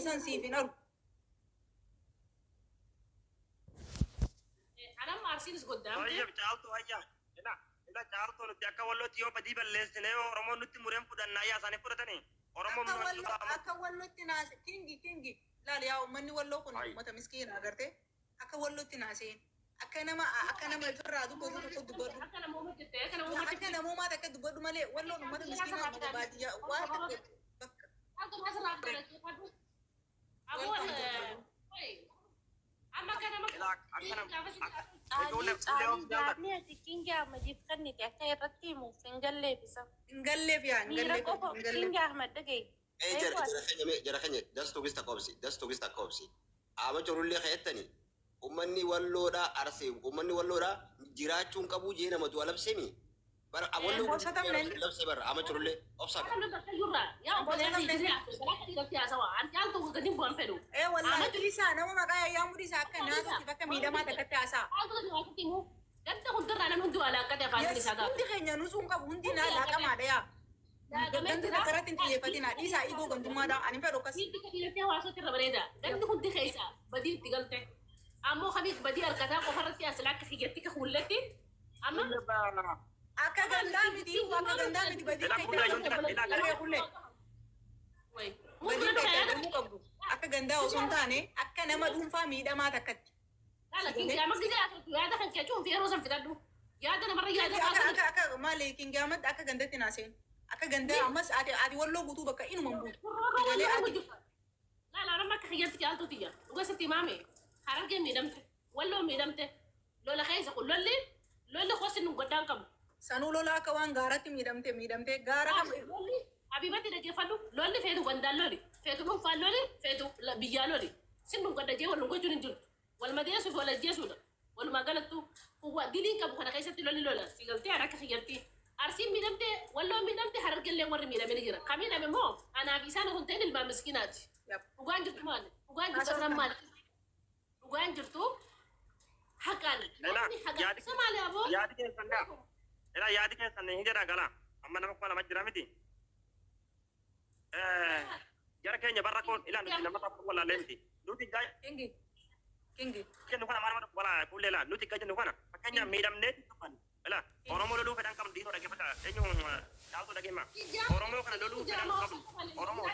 san siif hin aru. Anamma Arsiinis goddaamte. Tayyib caaltuu hayya. Ila ila caaltuu nuti akka wallootti yoo badii balleessine Oromoon nutti mureen fudhanna ayyaa isaanii fudhatanii. Oromoon Akka nu walloo qaama. akka wallootti naase kingi kingi laal yaa uummanni walloo kun Ayi. uummata miskiina agartee akka wallootti naaseen akka nama ofirraa dubbatu tokko dubbadhu. Akka namooma jette akka namooma Akka namoomaa takka dubbadhu malee walloon uummata miskiinaa, uummata baadiyyaa waan takka bakka. Akka asirraa fudhadhu. Aboon amma akka nama Ila akka nama akka Caalii, caalii, yaadni ati Kingi Ahmadiif kennite akka irratti himuuf hin galleef isa. Hin galleef yaa hin Miira galleef qofa hin galleef. Kingi Ahmad dhagaye. Ee, jara jara keenya mee, jara keenya, dastuu gista qoobsi, dastuu gista qoobsi. Aama corullee keettani ummanni walloodha arsee ummanni walloodha jiraachuun qabuu jee nama du'a labsemi. Bara walloo Boosatamne. labsee bara aama corullee obsaa. Akka nu bakka jirra yaa obboleeyyan hijiree akka dhiiratti haasawa. An caaltuu gadi bu'an fedhu. Ee wallaahi, dhiisaa, nama maqaa yayyaamu dhiisaa, akka naasootiif akka miidhamaa takkatti haasaa. Caaltuu gadi waaqatti himu. Ganda hundarraa namni hundi waa laaqqate afaan Yes, isaa ta'a. hundi keenya nusuun qabu, hundi naa laaqamaadha yaa. Ganda takka irratti hin xiyyeeffatina. Dhiisaa, igoo gandummaadha. Ani hin fedhu akkas. Dhiirri akka dhiiratti hawaasatti irra bareeda. Gandi hundi keessa badii itti galte. Ammoo kamii badii harkataa qofarratti as akka kiyyatti akka hulletti. Amma Akka gandaa miti, akka gandaa miti, badii keessa garee hullee. Badii keessa argamuu qabdu. Akka gandaa osoo hin taane akka nama dhuunfaa miidhamaa takkatti. Laala Kingi amma gizee asirratti yaada kan kee cuunfi yeroo san fidadhu. Yaada namarra yaada Akka kaasan. akka akka maali Kingi Ahmad akka gandatti naaseen. Akka gandaa ammas ati walloo guutuu bakka inuma hin buutu. Galee ati Laala nama akka kiyyatti caaltuu tiyya. Dhuga sitti himaame. Harargee miidhamte. Walloo miidhamte. Lola keessa kun lolli hosi nu gaddaan qabu. Sanuu lola akka waan gaaratti miidhamte miidhamte gaara kam. Lolli Habibatti dhaggeeffadhu. Lolli feetu gandaan loli. Feetu dhuunfaan loli. Feetu biyyaa loli. Sin nu gadda jee wal nu gochuun hin jirtu. Wal madeessuuf wal ajjeesuudha. Walumaa galattu kuwwa diliin qabu kana keessatti lolli lola. Si galtee an akka kiyyatti. Arsiin miidhamte, Walloon miidhamte, Harargellee warri miidhame ni jira. Ka miidhame immoo anaa fi isaan osoo hin ta'in ilmaan miskiinaati. Dhugaan jirtu maali? Dhugaan jirtu asirran maali? Dhugaan jirtu haqaan. Ila Namni haqa yaadi isa maali aboo? Yaadi keessan gaa. Ila yaadi keessan hin jedha gala. Amma nama 2000 jira miti. Jara keenya barra koon ila nuti nama tokko walaalee miti. Nuti gaa Kingi. Kingi. jennu kana maal wala kullee la nuti gaa jennu kana fakkeenyaaf miidhamnee dubbanna. Ila Oromoo loluu fedhan qabnu dhiiroo dhaggeeffata. Eenyu caaltuu dhageemma. Oromoo kana loluu fedhan qabnu. Oromoo.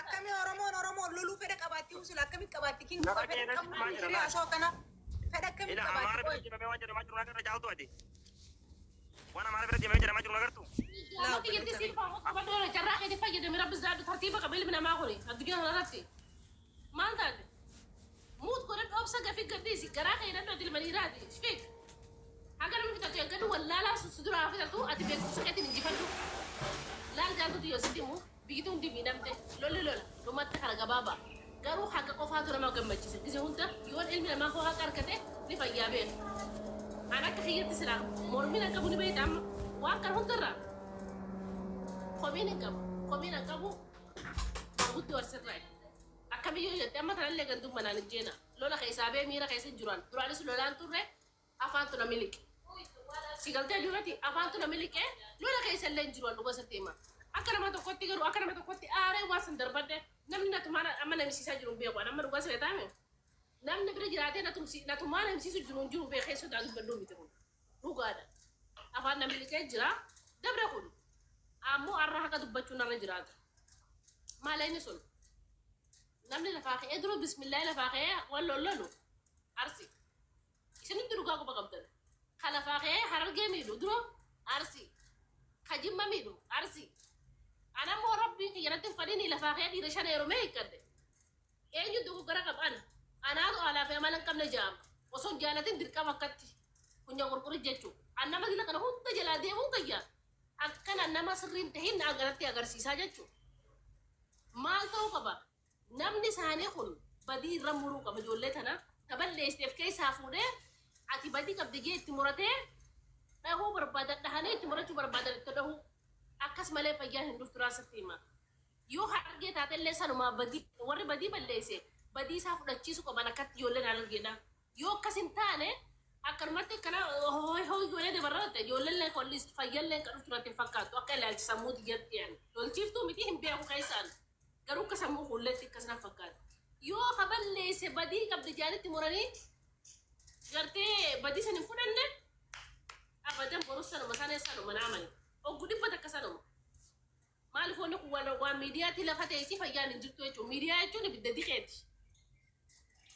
Akkamii Oromoon Oromoon loluu fedha qabaatti usula akkamii qabaatti Kingi Lafa fedha keenya qabnu maal jedha sirrii laal. haasoo kana fedha akkamii Ila Amaara qabaatti bira qoy. deemamee waan jedhamaa jiru agarra caaltuu ati. Waan Amaara bira deemamee jedhamaa jiru agartu. Jaamatti jetti siin qabadhu carraa keetii fayyadame rabbi zaadhu tartiiba qaba ilmi namaa kuni addunyaa kana irratti. Maal taate? Muut godhadhu obsa gafii gadhiisi garaa kee hidhadhu ati ilma dhiiraati. Shfiik. Haga namni fixatu eeggadhu wallaalaa sun si duraa fixatu ati beekumsa keetiin injifadhu. Laal jaaltutu yoo sitti himu biyyi hundi miidhamte lolli lola dhumatti kana gabaabaa. Garuu haqa qofaatu nama gammachiisa. Gise hunda yoon ilmi namaa koo haqa argate ni fayyaa beeku. An akka kiyyatti silaa mormiin an qabu ni beekta amma waan kana hundarraa komiin hin qabu. Komiin an qabu manguddoo Arsirraa. Akkamiyyuu jette amma tanallee gandummaa naan ijjeena. Lola keessaa bee miira keessa hin jiran. Duraanis lolaan turre afaantu na miliqe. Si galtee duratti afaantu na miliqe lola keessa illee hin jiru an dhuga sirrii hima. Akka nama tokkotti garuu akka nama tokkotti aaree waan san darbadhe namni natumaan amma na himsiisaa jiru hin beeku. An amma dhugaa siree taame namni bira jiraatee natumaan na himsiisu jiru hin jiru beekee sodaa dubbadhu miti kun. Dhugaadha. Afaan na miliqee jira. Dabre kun ammoo har'a haqa dubbachuun narra jiraata. Maal inni sun? Namni lafaa ka'ee dura bismillaahi lafaa ka'ee wal lollolu Arsi. Isin hundi dhugaa quba qabdan. Ka lafaa ka'ee Harargee miidhu dura Arsi. Ka Jimma miidhu Arsi. Ana immoo rabbiin kiyya natti hin fadhiini lafaa ka'ee dhiira shan heerumee hiikkadhe. Eenyu dogoggora qaba ana? Anaatu aalaa fi amala hin qabne ja'ama. Osoo hin jaalatin dirqama akkatti funyaan qurqurit jechuudha. An nama dila kana hunda jalaa deemuun kiyya akkana nama sirriin tahin agarratti agarsiisaa jechuudha. Maal ta'uu qaba? Namni isaanii kun badii irra muruu qaba ijoollee tana. Ta balleessiteef keessaa fuudhee ati badii qabdi jee itti muratee dhahuu barbaadan dhahanii itti murachuu barbaadan itti dhahuu. Akkas malee fayyaan hin dhuftu raasatti hima. Yoo Harargee taatellee sanumaa badii warri badii balleesse badii isaa fudhachiisuu qaban akkatti ijoolleen Harargeedha. Yoo akkas hin taane akkanumatti akkana hooyi hooyi goonee dabarra ijoolleen kollis fayyallee kan dhuftu natti hin fakkaattu akka ilaalcha sammuu tiyyatti yaani. Lolchiiftuu miti hin beeku keessaan garuu akka sammuu kuulleetti akkas na fakkaata. Yoo haballeesse badii qabdi jaanitti muranii gartee badii san hin fudhanne, abadan boru sanuma sana sanuma naamani. Oggu 100 sanuma. Maaliif wanni kun waan miidiyaatti lafa ta'e fayyaan hin jirtu jechuudha. Miidiyaa jechuun ibidda diqeeti.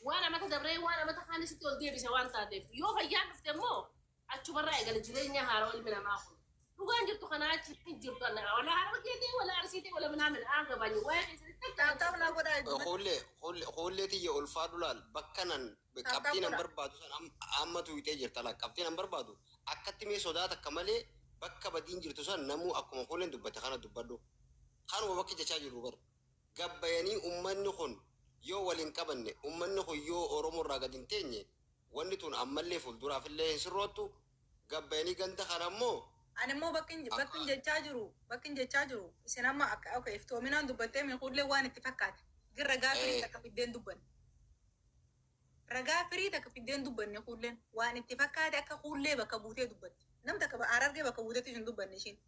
Waan amata dabree waan amata kaan sitti ol deebise waan taateef, yoo fayyaan dhufte immoo achumarraa eegale jireenya haaraa ilmi namaa kun. Dhugaan jirtu kanaa achi hin jirtu. Wala Harargee ta'e, wala Arsii ta'e, wala minaamin aan gabaanye waa'ee keessatti. Tap tap naa godhaa. Hullee hullee tiyya ulfaadhu laal, bakka nan qabxiin an barbaadu san amma tuutee jirta laal. Qabxiin an barbaadu akkatti mee sodaa takka malee bakka badiin jirtu san namuu akkuma hulleen dubbate kana dubbadhu. Kanuma bakki jechaa jiru bar gabbayanii ummanni kun yoo waliin qabanne, ummanni kun yoo Oromoo irraa gad hin teenye, wanni tun ammallee fuulduraafillee hin sirroottu. Gabbayanii ganda kana ammoo Ani immoo bakki hin jechaa jiru isin amma akka okay iftoominaan dubbattee miiqullee waan itti fakkaate. Gin ragaa firii takka fiddeen dubbanne. Ragaa firii takka fiddeen dubbanne. Kuulleen waan itti fakkaate akka kuullee bakka buutee dubbatte. Nam takka Harargee bakka buuteetti hin dubbanne ishiin.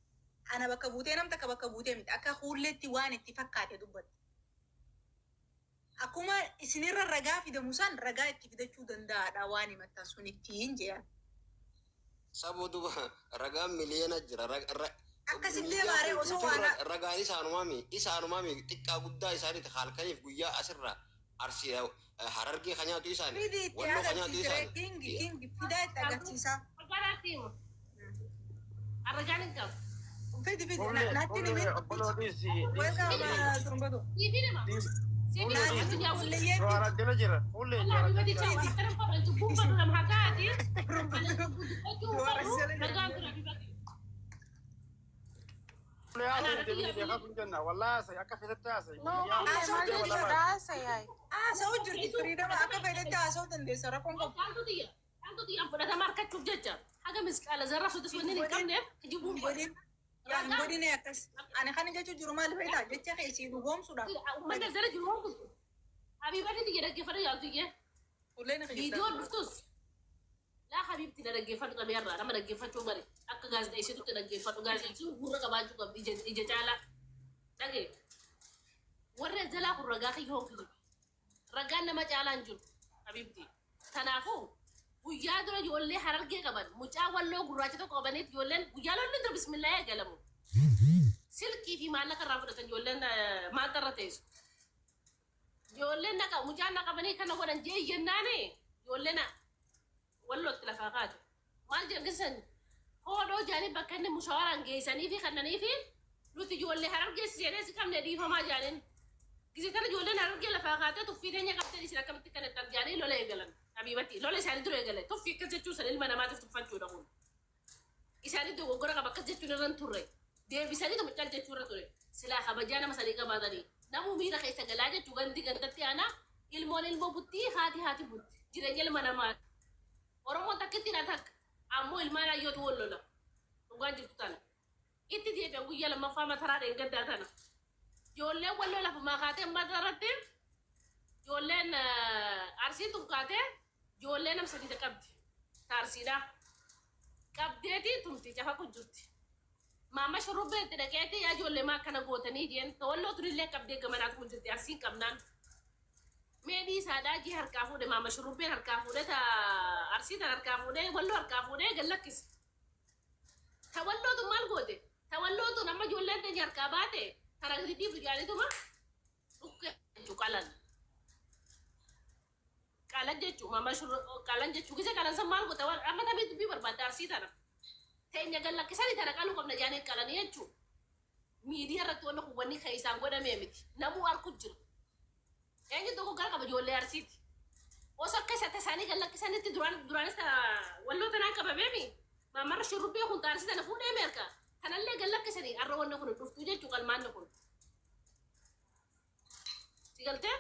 Ana bakka buutee, nam takka bakka buutee miti, akka kuulleetti waan itti fakkaate dubbatte. Akkuma isinirra ragaa fidamu san ragaa itti fidachuu danda'aadha waan himattan sun ittiin jedhan. Saboo, duba ragaan miliyoona jira. Akkasitti baaree osoo Guutuun waan ragaan isaanumaami xiqqaa guddaa isaaniiti halkaniif guyyaa asirra Arsii Harargee kan nyaatu isaani, Fidi itti Walloo kan nyaatu agarsiisire. isaani. Kingi kingi fidaa itti agarsiisaa. Magaalaa himu. Arragaan hin qabu. Fidi fidi Fuullee natti fuullee himin. obboloo dhiisi. Welcome turumbatu. Siif hima. Siif hima. Addunyaa waliin. Kulleeyyee. Joara jala jira. Fuullee Walaa joara bifati jala jira. caawa akkana fadhan cubbuun fadhu nama hakaati. Ani dubbachuu fadhu nagaan tura bifati. Fuullee haasa'e deemee beekaa kun jenna. Wallaahi haasa'e akka feetetti haasa'e. No, maal jechuudha haasa'e? Haasa'u jirti, freedom akka fedhetti haasa'uu dandeessa, rakkoon qabu. Caaltuu xiyya. Caaltuu xiyyaan fudhatama harkachuuf jecha haga misqaala zarra sotis wanni hin qabneef kijibuun Hin godhin. Yaa hin godhine akkas. Ani kana jechuu jiru maal feetaa jecha keessii dhugoomsuudhaaf. Uummanni zara jiru waan kutu. Habiibatti xiyya dhaggeeffadhu yaaltu iyyee. Kulleen Viidiyoon dhuftus laa habiibti na dhaggeeffadhu, qabeerraa nama dhaggeeffachuu bari akka gaazexeessitutti dhaggeeffadhu. Gaazexeessituun gurra qabaachuu qabdi ija caalaa. Dhagee warri jalaa kun ragaa kiyya hoon kijibu. Ragaan nama caalaa hin jiru habiibti. Kanaafuu guyyaa dura ijoollee Harargee qaban, mucaa Walloo gurraacha tokko qabaniit, ijoolleen guyyaa lolli dura bismillaa eegalamu. Silkii fi maallaqa irraa fudhatan ijoolleen maaltarra teessu. Ijoolleen naqa mucaan naqabanii kana godhan jee yennaani ijoolleen Wallootti lafaa kaate. Maal jedhan hoodhoo jaanii bakka inni mushawaraan geessanii fi kannanii fi nuti ijoollee Harargee seenee si qabne dhiifamaa jaaniin. Gise tana ijoolleen Harargee lafaa kaatee tuffii teenya qabdee isin akkamitti kan itti jaanii lola eegalan. Habiibatti lola isaanii dura eegale, tuffii akkas jechuun san ilma namaatiif tuffachuudha kun. Isaanii dogoggora qaba, akkas jechuun irra hin turre. Deebisanii cal jechuu irra ture. Silaa kabajaa nama sanii qabaatanii. Namuu miira keessa galaa jechuu, gandi gandatti aanaa, ilmoon ilmoo buttii, haati haati butti. Jireenya ilma namaa. Oromoon takkitti na takka. Ammoo ilmaan ayyootu wal lola. Dhugaan jirtu tana. Itti deebi'an guyyaa lammaffaa mataraa dheengaddaa tana. Ijoolleen Walloo lafumaa kaatee matarratti ijoolleen Arsii tun kaatee ijoollee nam sadii qabdi. Taarsiidha. Qabdeeti tumti cafa jirti. Maama shurrubbee itti dhaqeeti, yaa ijoollee maa akkana gootanii jeen. Walloo tunillee qabdee gamanaatu kun jirti Arsiin qabnaan. Mee dhiisaadhaa jee harkaa fuudhe, maama shurrubbeen harkaa fuudhe, ta Arsii tan harkaa fuudhe, Walloo harkaa fuudhee gad lakkise. Ta Wallootu maal goote? Ta Wallootu nama ijoolleen teenya harkaa baate tara gadi dhiiftu jaanituma dhukke jechuu qalan. Qalan jechuu maama qalan jechuu gise qalan san maal goote? Amma tamii dubbii barbaadde Arsii tana. Teenya gad lakkisanii tana qaluu qabna jaanii qalanii jechuu. Miidiyaa irratti wanni kun wanni kan isaan godhamee miti. Namuu arku jira. Eenyu dogoggora qaba? Ijoollee Arsiiti. Osoo akka isa tasaanii gad lakkisanitti duraanis Walloo tanaan qabameemi. Maamarra shurrubbee kun Arsii tana fuudhee meerka. Kanallee gad lakkisanii har'a wanni kun dhuftuu jechuu qalmaanni kun. Si galtee?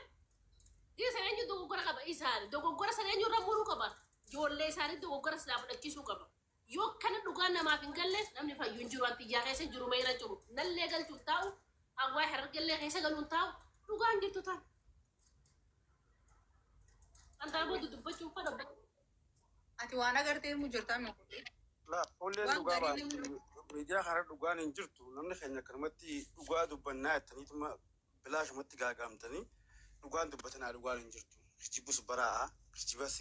Dhiisa, eenyu dogoggora qaba? Isaani. Dogoggora sana eenyu irra muruu qaba? Ijoollee isaanii dogoggora silaa fudhachiisuu qaba. Yoo kana dhugaan namaaf hin galle, namni fayyu hin jiru. Antiyyaa keessa jiru meera jiru. Nallee galchuun taa'u, awwaa Harargellee keessa galuun taa'u, dhugaan jirtu ta'a. Antaa booda dubbachuun fadha. Ati waan agartee himu jirtaa mi kullee? La fuulleen Waan dhugaa gaarii baate miidiyaa kana dhugaan hin jirtu. Namni keenya akkanumatti dhugaa dubbannaa jettaniituma bilaashumatti gaagaamtanii Dhugaan dubbatanaa, dhugaan hin jirtu. Kijibus baraa, kijibas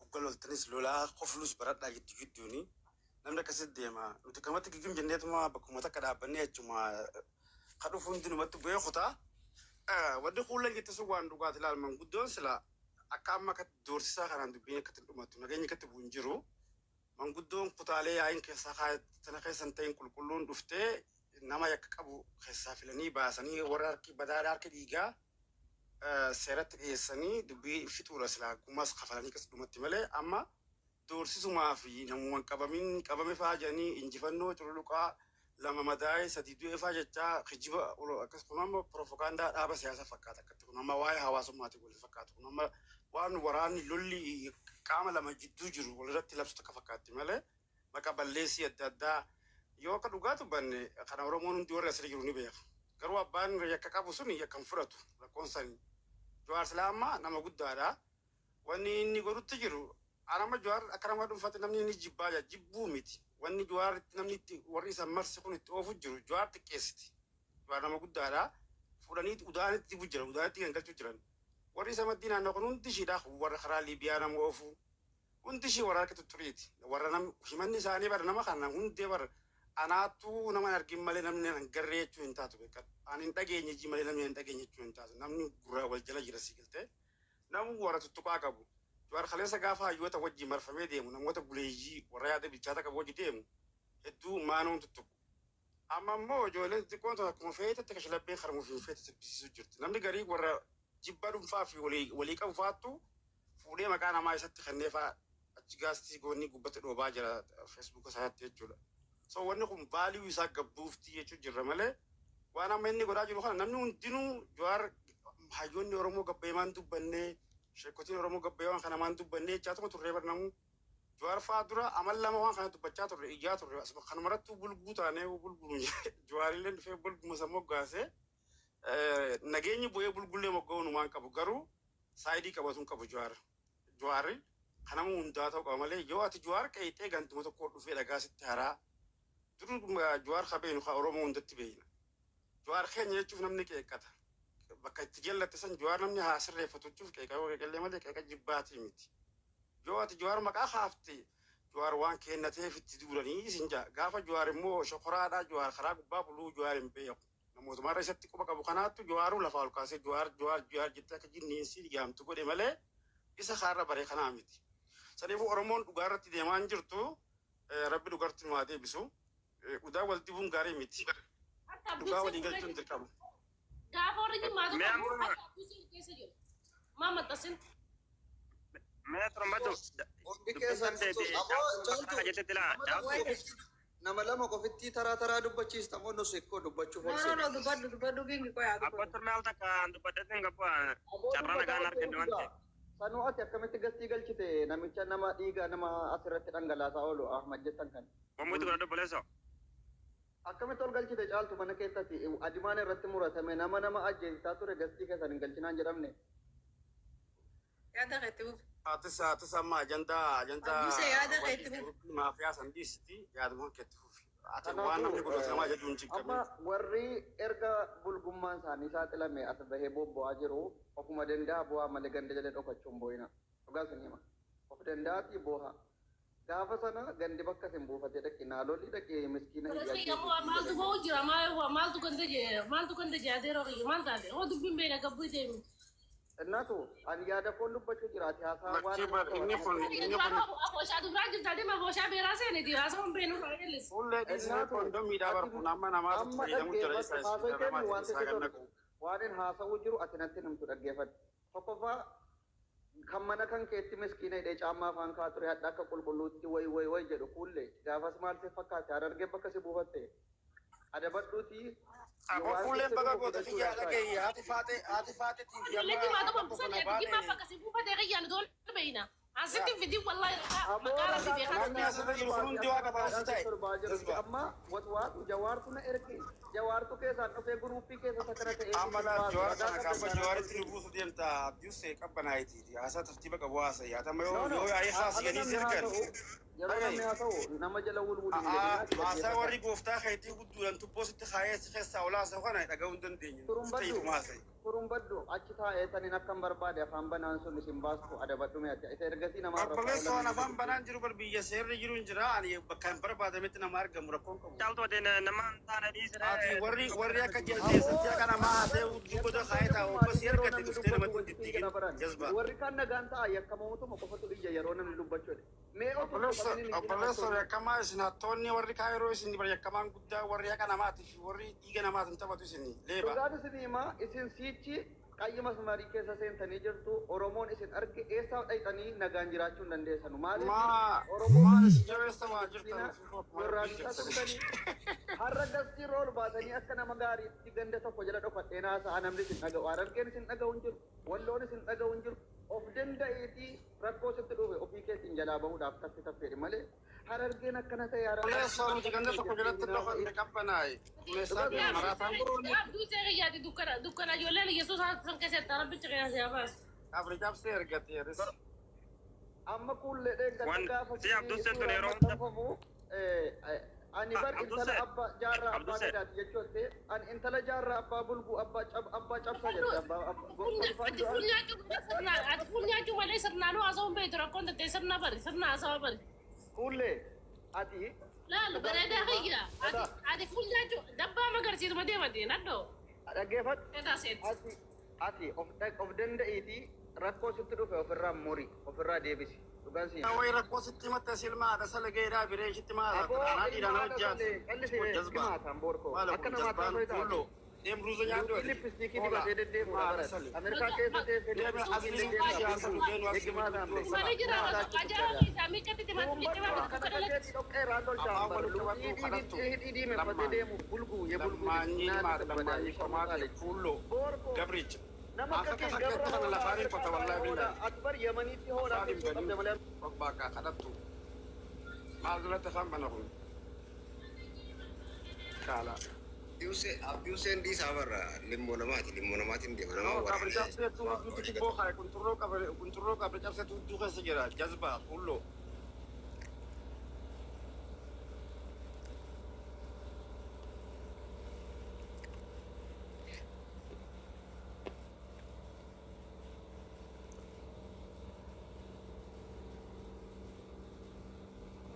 hogga loltanis lolaa koflus baradhaa gidduu gidduuni. Namni akkasitti deema. Nuti kamatti gigim jenneetuma bakkuma takka dhaabbannee achuma ka dhufu hundinumatti bu'ee kutaa. Wanni kuulleen jette sun waan dhugaati. Ilaal, manguddoon sila akka amma akka doorsisaa kanaan dubbiin akkatti dhumatu, nageenyi akkatti bu'u hin jiru. Manguddoon kutaalee yaa'iin keessaa tana keessa hin ta'in qulqulluun dhuftee nama yakka qabu keessaa filanii baasanii, warra harki badaadhaa, harki dhiigaa seeratti dhiyeessanii dubbii fixuudha silaa, gumaas kafalanii akkas dhumatti malee, amma doorsisumaa fi namuma qabamin qabame fa'aa jedhanii injifannoo cululuqaa, lama madaa'ee, sadii du'e fa'aa jechaa kijiba akkas. Kun amma piroofagaandaa dhaaba siyaasaa fakkaata akkatti. Kun amma waa'ee hawaasummaatiin wal fakkaata. Kun amma waan waraanni lolli qaama lama jidduu jiru walirratti labsu takka fakkaatti malee, maqa balleessii adda addaa yoo akka dhugaa dubbanne kana Oromoon hundi warri asirra jiru ni beeka. Garuu abbaan yakka qabu sun yakka hin fudhatu lakkoonsani. Jawaar silaa amma nama guddaadha. Wanni inni godhutti jiru anama Jawaar akka nama dhuunfaatti namni inni jibbaa jira, jibbuu miti. Wanni Jawaar namni itti warri isa marse kun itti oofu jiru Jawaar xiqqeessiti. Jawaar nama guddaadha. Fuudhanii udaanitti dibu jira, udaanitti gangalchuu jiran. Warri isa maddii naannoo kun hundi ishiidha, warra karaa Liibiyaa nama oofu. Hundi ishii warra harka tuttureeti. Warra nam himanni isaanii bara nama kana hundee bara anaattuu nama hin argin malee namni hin garree jechuu hin taatu, beekadhu. Ani hin dhageenye jii malee namni hin dhageenye jechuu hin taatu. Namni gurraa wal jala jira, si galtee. Namu warra tuttuqaa qabu. Jawaar kaleessa gaafa hayyoota wajjin marfamee deemu, namoota buleeyyii warra yaada bilchaata qabu wajji deemu, hedduu maanoon tuttuqu. Amma immoo ijoolleen xixiqqoon tokko akkuma feetetti kashlabbeen karmuuf hin feete sibbisiisuu jirti. Namni garii warra jibba dhuunfaa fi walii qabu faattu fuudhee maqaa namaa isatti kennee fa'aa achi gaastii goonni gubbatti dhoobaa jira Feesbuuka isaatti jechuudha. So wanni kun value isaa gabbuuftii jechuu jirra malee, waan amma inni godhaa jiru kana namni hundinuu Jawaar hayyoonni Oromoo gabbeemaan dubbannee, sheekotiin Oromoo gabbeemaan kana maan dubbannee jechaatuma turree barnamuu. Jawaar fa'aa dura amal lama waan kana dubbachaa turre, iyyaa turre. Kanumarrattuu bulguu taanee bulguu Jawaarillee dhufee bulguma san moggaasee nageenyi bu'ee bulgullee mogga'uu numaan qabu, garuu side qabatu hin qabu Jawaar. Jawaarri kanama hundaa ta'uu qaba malee, yoo ati Jawaar qeexee gantuma tokko dhufee dhagaa sitti haraa. Dur Jawaar ka beenu ka Oromoo hundatti beeyna. Jawaar keenya jechuuf namni qeeqqata. Bakka itti jallatte san Jawaar namni haa sirreeffatu jechuuf qeeqa yoo qeeqallee malee qeeqa jibbaatii miti. Yoo ati Jawaar maqaa kaafte, Jawaar waan kennateef itti duulanii isin jaa. Gaafa Jawaar immoo shokoraadhaa, Jawaar karaa gubbaa buluu Jawaar hin beeku. Namootumarra isatti quba qabu kanaattu Jawaaruu lafaa ol kaasee "Jawaar, Jawaar, Jawaar" jettee akka jinniinsii yaamtu godhe malee isa kaarra bare kanaa miti. Saniifuu Oromoon dhugaa irratti deemaa hin jirtu. Rabbi dhugarti nu haa deebisu. Dhugaa wal dibuun gaarii miti. Dhugaa walii galchuun dirqama. Gaafa warri jimmaa Mee tokko amma akka abdii keessa jiru. Maa maxxansin? Mee tormadu Hundi keessan dubbisan deebi'ee aboo caaltuu caaltu jettee laa nama caaltuu lama qofitti, nama lama qofitti taraa taraa dubbachiista moo nus ikkoo dubbachuuf No, ol no, seena? no, dubbadhu, dubbadhu, gingi qoyaa Abbaa dubbadhu. turme al takka dubbadheetiin qabu Aboo carraa nagaan dubbataa arganne waan ta'eef. Sanuu ati akkamitti gastii galchite namicha nama dhiiga nama asirratti dhangalaasaa oolu Ahmad jettan kan? Mummuutti godhadhu, obboleessoo. Akkamitti ol galchite caaltu mana keessatti adimaan irratti muratame nama ajjeesisaa ture gastii keessan hin galchinaan jedhamne? Yaada keetti fufi. Atis amma ajandaa Abduusee, yaada keetti fufi. Maafiyaa san dhiisiti, yaaduma keetti fufi. Ati waan namni godhatu nama ajajuu hin Amma cinqamin. warri erga bulgummaan isaanii saaxilame as bahee bobba'aa jiru ofuma danda'a bu'aa malee ganda jala dhokachuun boo'ina. Dhugaa isin hima. Of danda'atii booha. Gaafa sana gandi bakka isin buufatee dhaqi naalolii dhaqi miskiina Ammoo maaltu ba'u jira? Maaltu ganda jee, maaltu ganda jaatee rooqiyyu maal taate? Oo dubbiin beena gabbuu deemu. Innaatu ani yaada koon dubbachuu jira, ati haasaa waan Lakkii bar inni kun Abooshaa duraa jirta deema, abooshaa beeraa seeniti haasawwan beenu irraa eelis. Fuullee dhiisnee kondomiidhaa bar kun amma namaatu Amma fayyadamu jira isa dhaggeeffadhu, haasoo kennu namaatiin waan isaa sitti tolu. gannaqu. Waan hin haasa'uu jiru ati natti himtu dhaggeeffadhu. Tokkoffaa, kan mana kan keetti miskiina hidhee caammaa afaan kaa ture hadha akka qulqulluutti way way way jedhu kuullee gaafas maal si fakkaate? Harargee bakka si buufatte adabadhuutii. Aboo fuulleen baga goota kiyyaa dhagahi, haati faaxee tiif Ijoollee jimaa tokko bisanii ati jimaa bakka si buufatee kiyyaan doon beeyna. Asitti fidi, wallahi maqaa Rabbi beekaa. Namni asirra jiru kun hundi waa qaba si ta'e. Jazba. Amma watwaatu Jawaartu na erge, Jawaartu keessaan dhufee guruuppii keessa sakara ta'ee. Amma laa Jawaar kana kaaba Jawaaritti nu buusu deemta, Abdiusee qabbanaayitiiti. Haasaa tartiiba qabu haasa'e. Ati amma yoo yaa'ii haasa'anii sirgan. Yeroo Dhaga'i. namni haasa'u nama jala wulwul hin A'aa jedhinaa haasaa dhaggeeffadhaa. warri gooftaa keetii gudduudhaan tubboo sitti kaayee si keessaa ol haasa'u kana dhaga'uu hin dandeenye. Turumbadhu Ta'ituma haasa'i. Turumbadhu achi taa'ee saniin akkan barbaade afaan banaan sun isin baastu adabadhu mee ati isa ergasii nama arrabsaa oolan Obboleessa waan hin afaan jedhu. banaan jiru bar biyya seerri jiru hin jira. Ani bakka hin barbaadametti nama argamu rakkoon qabu. Caaltuu ati nama hin taane dhiisiree. Ati warri warri akka jaldeessatti akka namaa haasa'e hudduu goda kaayee taa'u obbo si Yeroo argatte namni dhuftee dubbatu namatti hin wajjin diddiigin jala baran. jazbaa. Warri kaan nagaan ta'a yakkamootuma qofatu iyya yeroo namni dubbachuu jedhe. Mee otoo Obboleessa qabaniin hin obboleessa jiraattu. yakkamaa isin hattoonni warri kaayiroo isin bar yakkamaan guddaa warri haqa namaatii fi warri dhiiga namaatiin taphatu isin leeba. Dhugaan isin himaa isin siichi qayyi masmarii keessa seentanii jirtu Oromoon isin arge eessaa dhayxanii nagaan jiraachuu hin dandeessanu. Maaliif Maa Oromoon maal isin jabeessa waa jirtan gorraanisaa turtanii har'a gastii irra ol baatanii akka nama gaariitti ganda tokko jala dhokadhee haasa'a namni isin dhaga'u. Harargeen isin dhaga'u hin jiru. Walloon isin dhaga'u hin jiru. Of danda'eetii rakkoo sitti dhufe ofii keetiin jalaa bahuudhaaf taffi taffeedhi malee Harargeen akkana ta'e harargeen Obboleessa nuti ganda tokko jalatti dhokfanne qabbanaa'e. Obboleessaa Dhugaa deema maraataan Abduu seera yaadi dukkana dukkana ijoolleen Yesuus san keessatti rabbichi qeena si baasu. qabri cabsee ergate yeris. Amma kuullee dheeggadda Wan gaafa si Abduu Seen tun suuraa yeroo hunda maxxanfamu ani bar intala Abduu Seen abbaa jaarraa Abduu abbaa Seen gadaati jechuutti ani intala jaarraa abbaa bulguu abbaa cab abbaa cabsaa jette abbaa kolfaan Ati fuul du'an nyaachuu malee sirnaan ati fuul nyaachuu malee sirnaanuu haasa'uun beektu rakkoon tattee sirna bari sirna haasawaa bari. Kuullee ati Laalu dhugaan bareedaa simaa kiyya ati dhagaa ati fuul nyaachuu dabbaa magarsiisuma deemate nadhoo dhaggeeffadhu keetaa seet. ati ati of of danda'iitii rakkoo sitti dhufe ofirraa muri ofirraa deebisi dhugaan siima. Wayi rakkoo sitti himatte silma haadha salageedhaa biree ishitti maal Aboo haadha ilma dhiiraan haadha hojjaatu. salee callisee Jazbaa. himaataan boorkoo Maala akka kun namaatti jazbaan haasoo taate. kulloo. Deem ruuza nyaadhu Luuqii ati. lippistiikii Hoolaa. dibatee deddeemuudha Haadha barat. sale. Ameerikaa keessa teessee Deem lippistiikii asli deddeemuudha siyaasa bulguu. deemu asli Eegimaataan guddoo beeku. Malee jira Maataa achi ajaa'iba guddaa. isaa miiccatti dibaatti Turumbadhu miiccama akkana dukkana latti. kakeetii dhoqqee irraan tolchaan Afaan bara. walitti Luuqii qabadhu kadhattu. hidhii diimeffatee Lammaan. deemu bulguu ye bulguu Lammaanyii naati maal badaa lammaanyii sharmuxaa qomaati lechi. kulloo. Boorkoo Gabricha. nama akka Akka kee fakkeetti gabra kana hoolaa lafaan hin Ameerikaa qota taa'ee wallaahi hoolaa billaahi. ati bar Yemaniitti hoolaa Afaan hin fixuu qabda banin. malee. Baqqaa kadhattu. Maal duratti afaan bana kun? Kaala. Abdii Hussein dhiisaa barra limmoo namaati limmoo namaatiin deema nama No, qabri waraanee cabseetu hudduutti tubboo kaa'e kunturroo qabri kunturroo qabri cabseetu hudduu keessa jira jazbaa kulloo.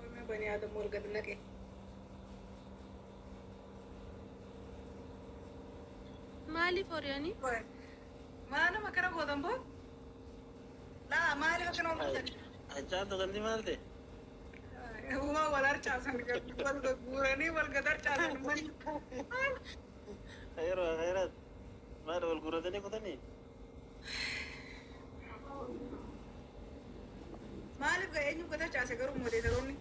Ormi bani Aadam wal gad naqe. Maaliif horiyaanii? Maaluma akkana gootan boo? Laa maaliif akkana wal gootan? Achaatu galli maal ta'e? Uumaa wal harcaasan wal gurguuranii wal gad harcaasan manni. Yeroo khayraat maal wal guuratanii kutanii? Maaliif gaa eenyu gad harcaase garuu moodeetaroonni?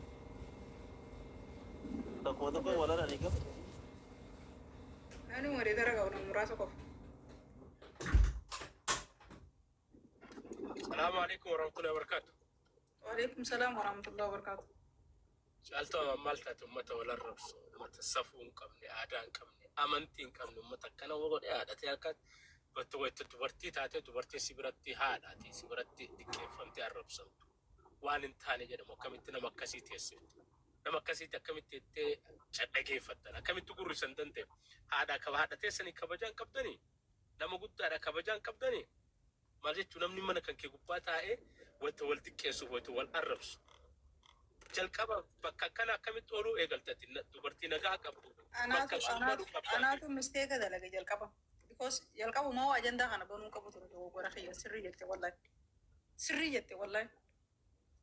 Tokko tokko wal haranii qabu. Ani moodeetara qabu nama muraasa qofa. Salaamu alaikum warahmatullahi wabarakatuh. Waalaikum salaam warahmatullahi wabarakatuh. Caaltuu maal taate uummata wal arrabsu, uummata safuu hin qabne, aadaa hin qabne, amantii hin qabne, uummata akkana godhee haadhatee akka wayita dubartii taatee dubartiin si biratti haadhaati, si biratti xiqqeeffamtee arrabsamtu. Waan hin taane jedhamu akkamitti nama akkasii teessiftu. Nama akkasiitti akkamitti jettee cadhageeffattan, akkamitti gurrisan danda'e. Haadha haadha teessanii kabajaa hin qabdanii, nama guddaadha kabajaa hin qabdanii. Maal jechuun namni mana kan kee gubbaa taa'ee wayita wal xiqqeessuuf wayita wal arrabsu. Jalqaba bakka akkana akkamitti ooluu eegaltati dubartii nagaa qabdu bakka Anaatu sun anaatu maluu qabdaati. anaatu mistake dalage jalqaba. Because jalqabumaa waa ajandaa kana banuu qabu ture dogoggora kiyya sirrii jette wallahi. Sirrii jette wallahi.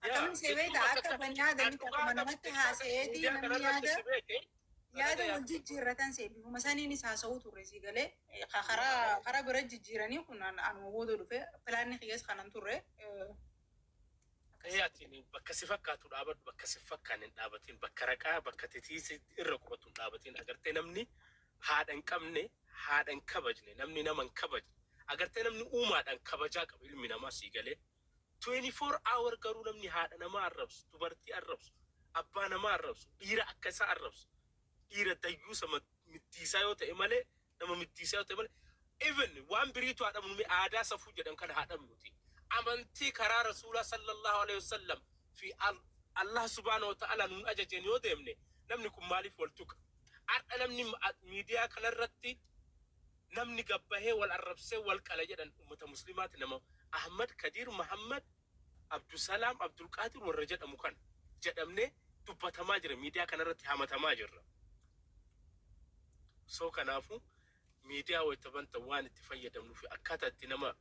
Yaa Akkamiin see jechuun beektaa bakka akka kana bani aadamitti dhugaa akkuma namatti haasa'eetii miidiyaa namni kanarratti yaada si beeke yaada dhagayaa wal jijjiirratan see bifuma saniinis haasa'uu turre si galee karaa karaa bira jijjiiranii kun anuma booda dhufe pilaanni kiyyaas kanan turre akkas. Atiin bakka si fakkaatu dhaabadhu bakka si fakkaan hin dhaabatin bakka raqaa bakka titiisi irra qubatu hin dhaabatin agartee namni haadha hin qabne haadha hin kabajne namni nama hin kabajne agartee namni uumaadhaan kabajaa qaba ilmi namaa sii galee 24 hour garuu namni haadha namaa arrabsu dubartii arrabsu abbaa namaa arrabsu dhiira akka isaa arrabsu dhiira dayyuusa middiisaa yoo ta'e malee nama middiisaa yoo ta'e malee even waan biriitu haa dhabnu aadaa safuu jedhan kana haa dhabnuti amantii karaa rasuulaa sallallahu alaihi wasallam fi Allah subhaanahu wa ta'ala nuun ajajeen yoo deemne namni kun maaliif wal tuqa? Har'a namni miidiyaa kanarratti namni gabbahee wal arrabsee wal qala jedhan ummata muslimaati nama Ahmad Kadiir Muhammad Abdusalaam Abdulqaadir warra jedhamu kana jedhamnee dubbatamaa jira miidiyaa kanarratti hamatamaa jirra. So kanaafu miidiyaa wayita banta waan itti fayyadamnu fi akkaataa itti nama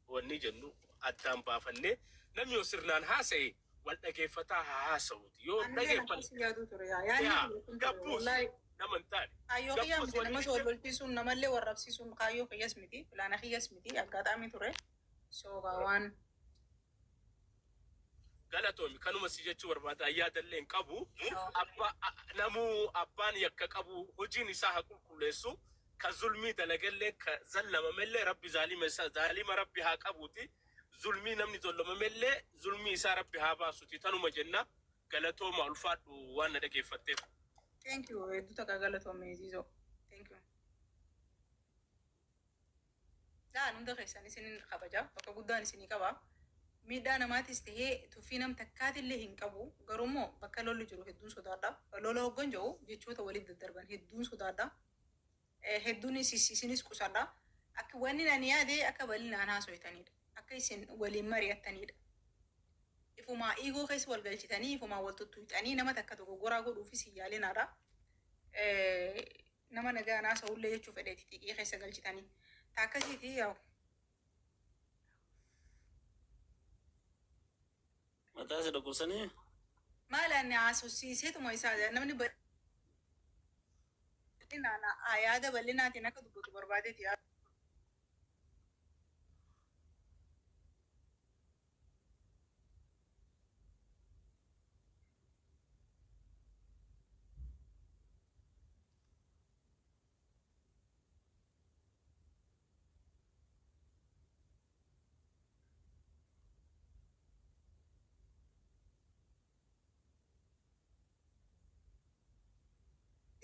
wanni jennu addaan baafannee namni yoo sirnaan haasa'e wal dhageeffataa haa haasa'uuti. Yoo Anillee dhageeffanne akkas yaaduu ture yaa. Yaadni yaa kiyya kun ture gabbuus wallahi. nama hin taane. Kaayyoo kiyyaa Gabbuus miti wanni namas wal jechuun lolchiisuun namallee warrabsiisuun kaayyoo kiyyas miti pilaana kiyyas miti aggaxaamii ture. So gaa waan Galatoomi kanuma si jechuu barbaada yaadallee hin qabu. Abba namuu abbaan yakka qabu hojiin isaa haa qulqulleessu. Ka zulmii dalagellee ka zallamamellee rabbi zaalima isaa zaalima rabbi haa qabuuti. Zulmii namni zollamamellee zulmii isaa rabbi haa baasuti tanuma jenna. Galatooma ulfaadhu waan na dhageeffatteef. Thank you hedduu takka galatoome Ziizoo. Thank you. Laa hunda keessan isinin kabaja bakka guddaan isinii qaba. Miidhaa namaatis tahee tuffii nam takkaatillee hin qabu. Garuu immoo bakka lolli jiru hedduun sodaadha. Lola hoggan jedhu jechoota walitti daddarban hedduun sodaadha. Hedduun isinis qusadha. Akka wanni ani yaade akka bal'inaan haasoytanidha. Akka isin waliin mari'attanidha. Ifumaa ego keessa wal galchitanii ifumaa wal tuttuqxanii nama takka dogoggoraa godhuufis hin yaalinaadha. Nama nagaan haasa'ullee jechuu fedheeti xiqqii keessa galchitanii. Ta akkasiiti yaa'u. Mataa si dhukkubsanii? Maal ani haasofsiiseetuma isaa namni bal'inaan yaada bal'inaatiin akka dubbatu barbaadeeti.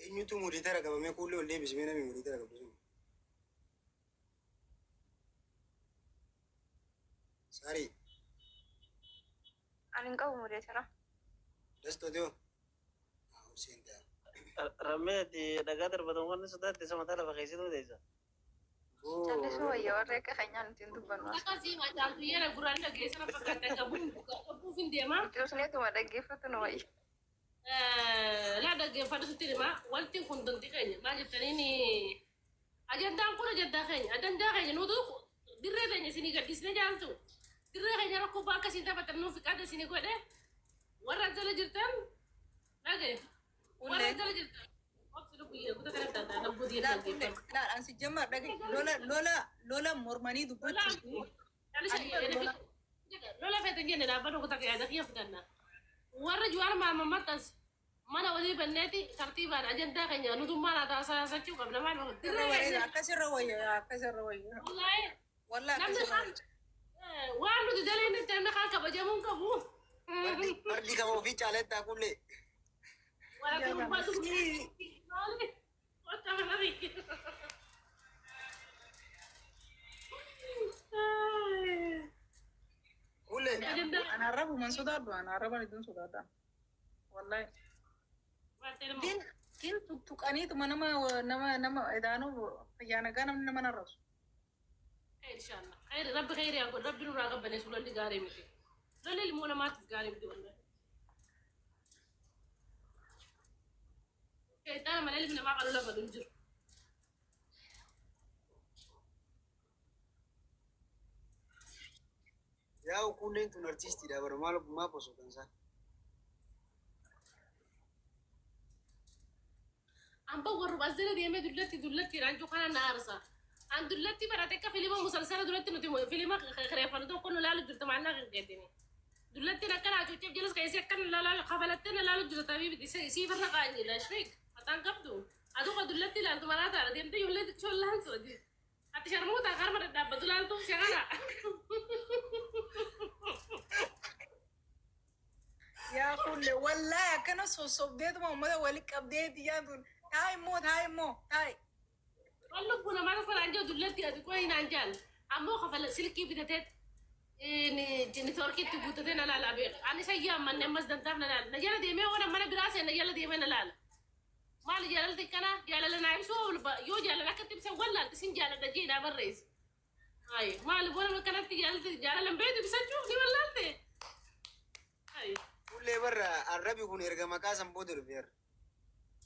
Eenyutu moderator qabamee kuullee ol deebisimee namni moderator qabdu sun? Saarii. Ani hin qabu moderator. Dastootoo. Ol seentaa. Rammee ati dhagaa darbatan wanni sodaatti isa mataa lafa keessatti teessa. Callisuu wayya warra akka keenyaa nuti hin dubbannu as. Akkasii macaaltu yeera gurraan dhageessana fakkaata gabuuf hin deema. Nuti usneetuma dhaggeeffatu nu wayya. Laa dhaggeeffadhu sitti hima wanti kun danti keenya maal jettaniin ajandaan kun ajandaa keenya ajandaa keenya nutu dirree keenya isinii gadhiisne jaaltu dirree keenya rakkoo bakka isin taphatan nuuf qaada isinii godhe warra jala jirtan dhage warra Ullee. jala jirtan obsi lubbu kuta kana taata lubbuu Laal kulle dhaggeeffadhu. laal ansi jammar dhage lola lola lola mormanii dubbachuu fi ani lola Lola feetan jenne dhaabbata kuta yaada kiyya fidanna. Warra Jawaar Mahammad mana walii banneeti tartiibaan ajandaa keenya nutummaan haa taasisachuu qabna maal irra dirree wayya keenya akkasirra wayya akkasirra wayya wallaahi wallaahi namni akkasirra kaan wayya. waan nuti daleenetti namni kaan kabajamuu hin qabu. Fardi qaba ofii caalettaa kuullee. Warra dubbatu maali? Wanta mana Kuullee. Ajandaa Ana arrabuman sodaadhu ana arraban iddoon sodaadha. Wallaahi. Tin tin tuttuqaniituma nama nama nama idaanuu fayyaa nagaa namni nama narrasu. Inshallah. Khayri rabbi khayri haa godhu rabbi nurraa qabbaneessu lolli gaarii miti. Lolli ilmoo namaatiif gaarii miti wallahi. Shayxaana malee ilmi namaa kan lola badu hin jiru. Yaa'u kuulleen tun artiistiidha bara maal maa posoo kan isaa. Amba warra as jala deemee dullatti dullatti raanjuu kana na aarsa. An dullatti barate akka filima musalsala duratti nuti filima kireeffannu tokko nu laalu jirtu maallaqa hin geettini. Dullattiin akkana hacuucceef jalas keessi akkana laalu kafalattee na laalu jirtu tabii siif irra qaanyi laashfiik mataan qabdu. Aduu ka dullatti ilaaltu maraa ta'a deemtee ijoollee xiqqoo laaltu ati. Ati sharmuuta karma dhadhaabbatu laaltu shagara. Yaa kulle wallaahi akkana sossobdeetuma uummata walitti qabdeeti yaa tun taa'i immoo taa'i immoo taa'i. Waan lubbuu namaa tokko naan jiru dullatti ati qoyi naan jaal. Ammoo kafala silkii bitateet Networkiitti guuttatee na laala beeka. Ani isa yaammanne ammas dantaaf na laala. Na jala deemee waan mana biraa seena jala deemee na laala. Maali jaalalti akkana jaalala naa ibsuu yoo jaalala akkatti ibsan wallaalti sin jaaladha jee naa barreessi. Ayi maali boona akkanatti jaalalti jaalala hin beektu ibsachuu ni wallaalte. Ayi. Fuullee barra arrabi kun erga maqaa san booda dhufeera.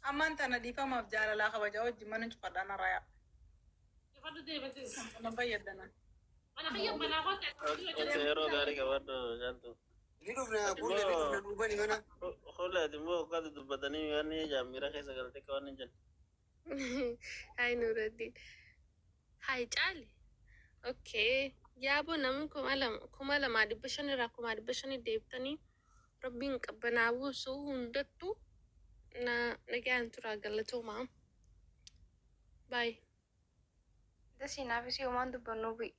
Ammaan tana dhiifamaaf jaalalaa kabajaa wajjin mana cufadhaan haraayaa. Cufadhu deemetis. Nama fayyadana. Mana kiyya manaa kootti. Yeroo gaarii qabadhu Caaltu. Ni dhufna kuullee ni dhufna duubani mana. Kuullee ati immoo hoggaatu dubbatanii waan jaamira keessa galtee akka waan hin jenne. Hai Nuruddin. Hai Caali. Okay. Yaaboo namni 2500 irraa 500,000 deebitanii rabbiin qabbanaa buusu hundattuu na nagaan turaa galatoomaa. Bye. Dasii naafis yoomaan dubbannu bu'i.